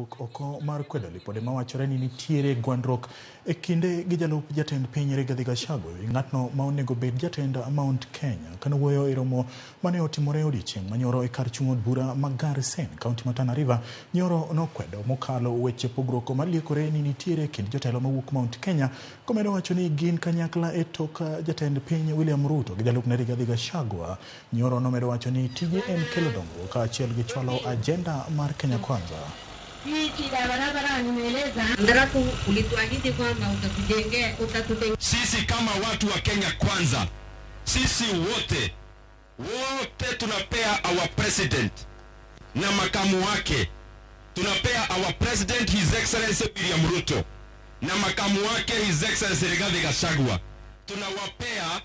owuok oko mar kwedo lipode mawachore ni nitiere gwandruok e kinde gi jalup jatend piny Rigathi Gachagua ewi ng'atno ma onego bed jatend Mount Kenya. Kanowuoyo e romo mane otimore odiochieng' manyoro e kar chung' od bura ma Garsen, kaunti ma Tana River, Nyoro nokwedo mokalo weche pogruok maliekore ni nitiere e kind jotelo mawuok Mount Kenya, komedo wacho ni gin kanyakla e tok jatend piny William Ruto gi jalupne Rigathi Gachagua. Nyoro nomedo wacho ni tije en kelo dongruok kaachiel gi chwalo ajenda mar Kenya Kwanza. Hii shida ya barabara nimeeleza. Alafu ulituahidi kwamba utatujengea, utatutengea. Sisi kama watu wa Kenya Kwanza, sisi wote wote tunapea our president na makamu wake, tunapea our president His Excellency William Ruto na makamu wake His Excellency Rigathi Gachagua, tunawapea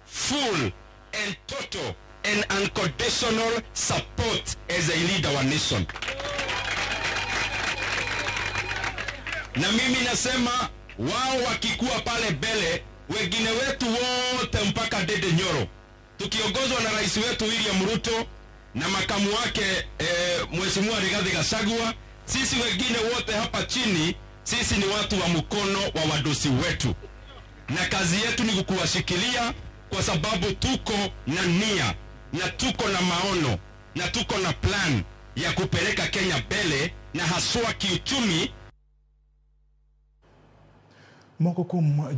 full and total and unconditional support as they lead our nation. Na mimi nasema wao wakikuwa pale mbele, wengine wetu wote mpaka Dede Nyoro, tukiongozwa na rais wetu William Ruto na makamu wake Mheshimiwa Rigathi Gachagua, sisi wengine wote hapa chini, sisi ni watu wa mkono wa wadosi wetu, na kazi yetu ni kuwashikilia, kwa sababu tuko na nia na tuko na maono na tuko na plan ya kupeleka Kenya mbele na haswa kiuchumi. Moko kuom